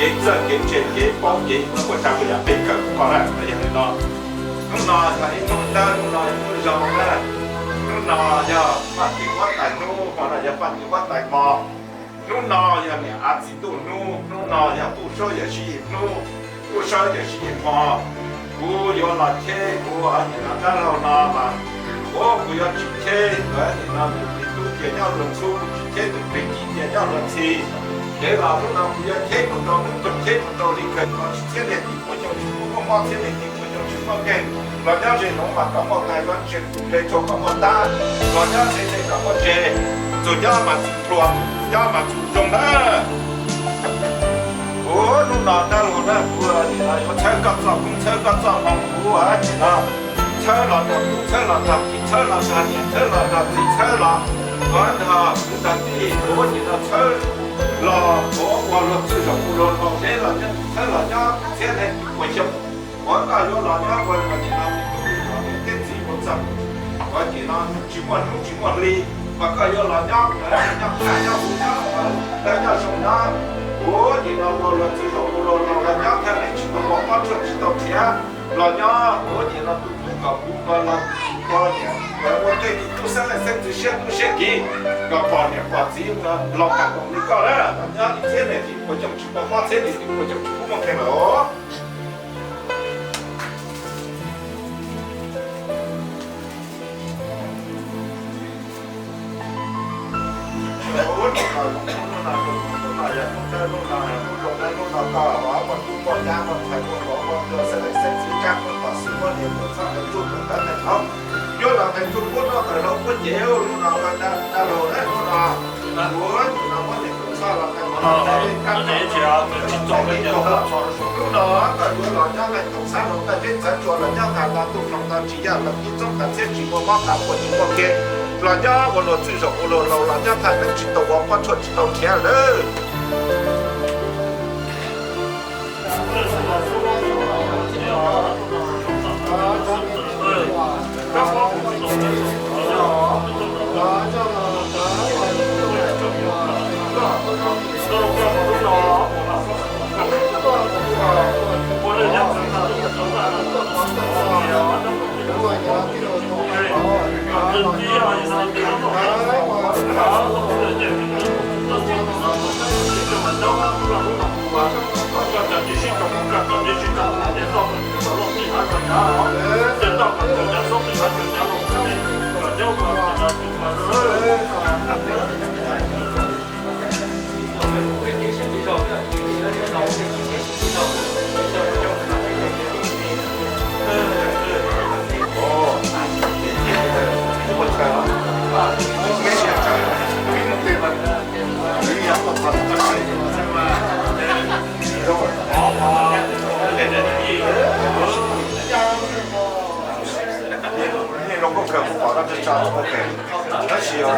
Kev txawj kev ntse kev paub kev ua tsav ua yam peb kawm koj na. Yog li no, hnub no yog ib hnub dawb, hnub no ib hnub zoo na. Hnub no yog Vaj Tim huab tais hnub, hmo no yog Vaj Tim huab tais hmo. Hnub no yog niam av txiv ntuj hnub, hnub no yog Tub Suab Yawm Sib Yis hnub, Tub Suab Yawm Sib Yis hmo. Kuv yuav los cheb kuv nim no dab laug no mas, kuv, kuv yuav tsis cheb nim no tus me tub tias nyob luag ntxhub, kuv tsis cheb tus me kiv tias nyob luag ntxhi. Ces los hnub no kuv yuav cheb mus rau hnub nyoog, cheb mus rau li kawg no tsis txhiab niag tim puas xyoo tsis muaj mob, txhiab niag tim puas xyoo tsis muaj nkeeg. Los nyob ze hloov mas kom muaj nqaij, los ze tus ze tsua kom muaj tab, los nyob ze ze kom muaj tsev, txuas nyob mas txuas hluas, txuas nyob mas txuas zoo na. Kuv hnub no dab laug na, kuv nim no yuav txhawb koj txoj koob txhawb koj txoj hmoo, kuv nim no txhawb los nrog tub, txhawb los nrog kiv, txhawb los nrog niam, txhawb los nrog txiv, txhawb los nrog kwv nrog tij, kuv nim no txhawb los kuv ua luag txwj zaum ua luag laus deb los nyob, txhawb los nyob txhiab neeg puas xyoo. Uas koj yuav los nyob ua luag nim no me tub me nyuam niam thiab txiv ua txog uas nim no tsis muaj hnub tsis muaj hli, mas koj yuav los nyob, nyob qab nyob qus nyob, nyob zoo nyob. Kuv nim no ua luag txwj zaum ua luag laus los nyob thaj neeb tsis tau pom, pob tsuas tsis tau khiav, los nyob kuv nim no tus tub kom kuv los, los niam ua tej tub xeeb leej xeeb ntxwv siab tub siab kiv, kom pom niam pom txiv los kam koom li koj na, los nyob txhiab neeg tim puas xyoo tsis tau mob, txhiab neeg tim puas xyoo tsis muaj nkeeg lawm. Yuav los qhia txhua lub noj tawm hlau puab cev lub no, dab laug na, lub no kuv nim no muab niam txhoj los qhia, lub no koj yuav los nyob nqaij toom xab hlau, nqaij zeb txav tsua los nyob nqa nta ntuj hloov nta tsis yaj los tib txoob qab txhiab tsis muaj mob qab puas tsis muaj ke, los nyob ua luag txwj zaum ua luag laus los nyob thaj neeb tsis tau ua pob tsuas tsis tau khiav lawm. Tab sis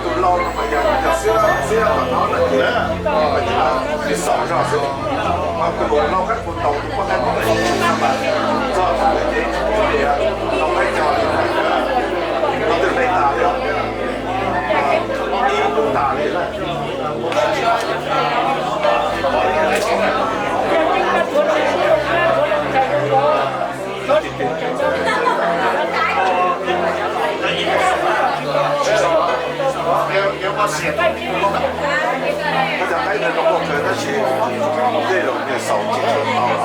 Tus lau no mas yog cov xiab xiab tom no no ces, ces xom zog xwb. Ho tus lau qaib qus ntaus tus poj qaib no mas txog thaum lawv ces tsis paub tias lau qaib cog li, lau twg hle tas li, ib tug tas li. Cov qaib no zoo nkauj kawg tab sis tej zaum niag xaus tsis tshua tau,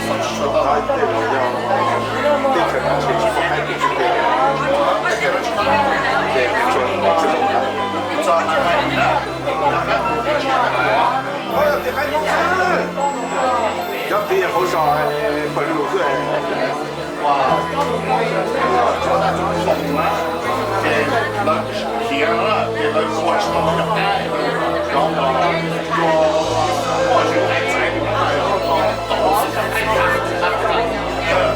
xaus tsis tshua tau tej zaum yog teb chaws no ces tsis muaj qaib pub tsis pub, ces tsis tshua tau. Cov txiv hauv zos pawg lug xwb, ces lawv khiav ces lawv ua tsis tau cov qab, cov uas ua tus poj ywg tais ntxhais tus no, ces tau txoj qab, ces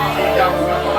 tsis ya mus rau tom hav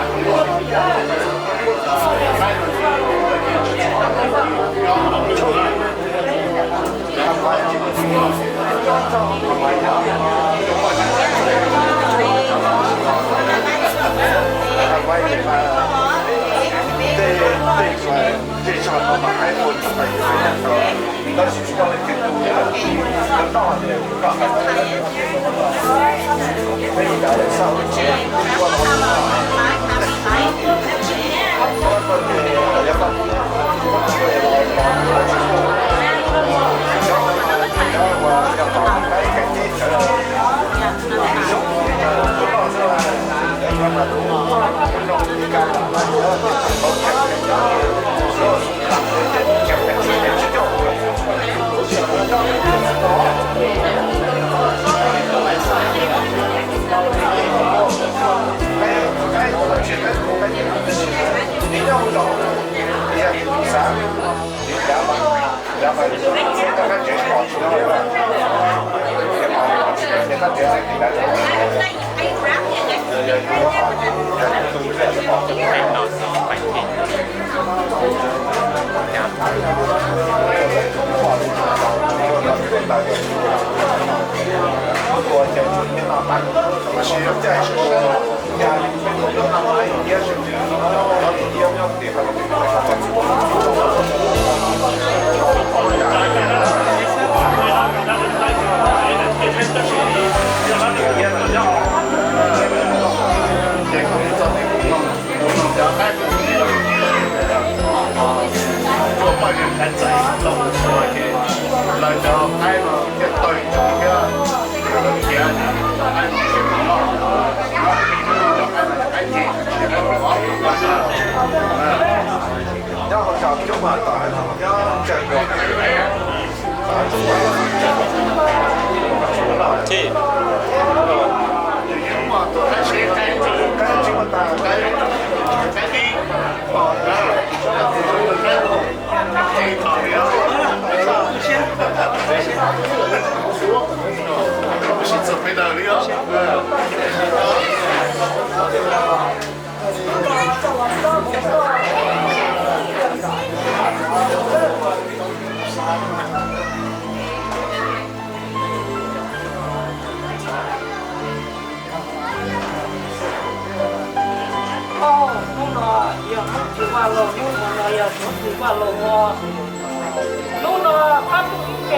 zoov. Cov poj niam tais ntxhais los ua ces lawv cov qaib no thiaj tawg ntsoov thiab khiav, cov qaib no thiaj mus noj, cov qaib no cov qaib ceg, cov qaib no. Nyob hauv zos coob mas tom nyob tsawg dua. Hnub no yog hnub kws vaj lug, hnub no yog hnub kws vaj lug ua. Hnub no pab tug ib ce.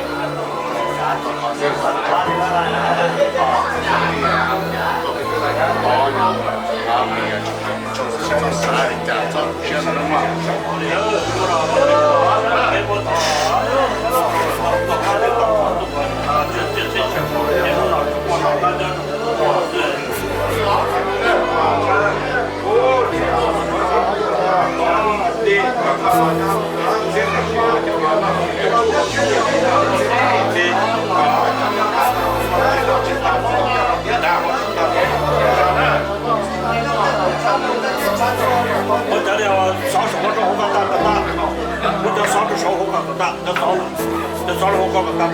Muab cov xov rau saum hauv koj tab, muab cov xov rau saum hauv koj tab, cov xov, cov xov rau hauv koj tab.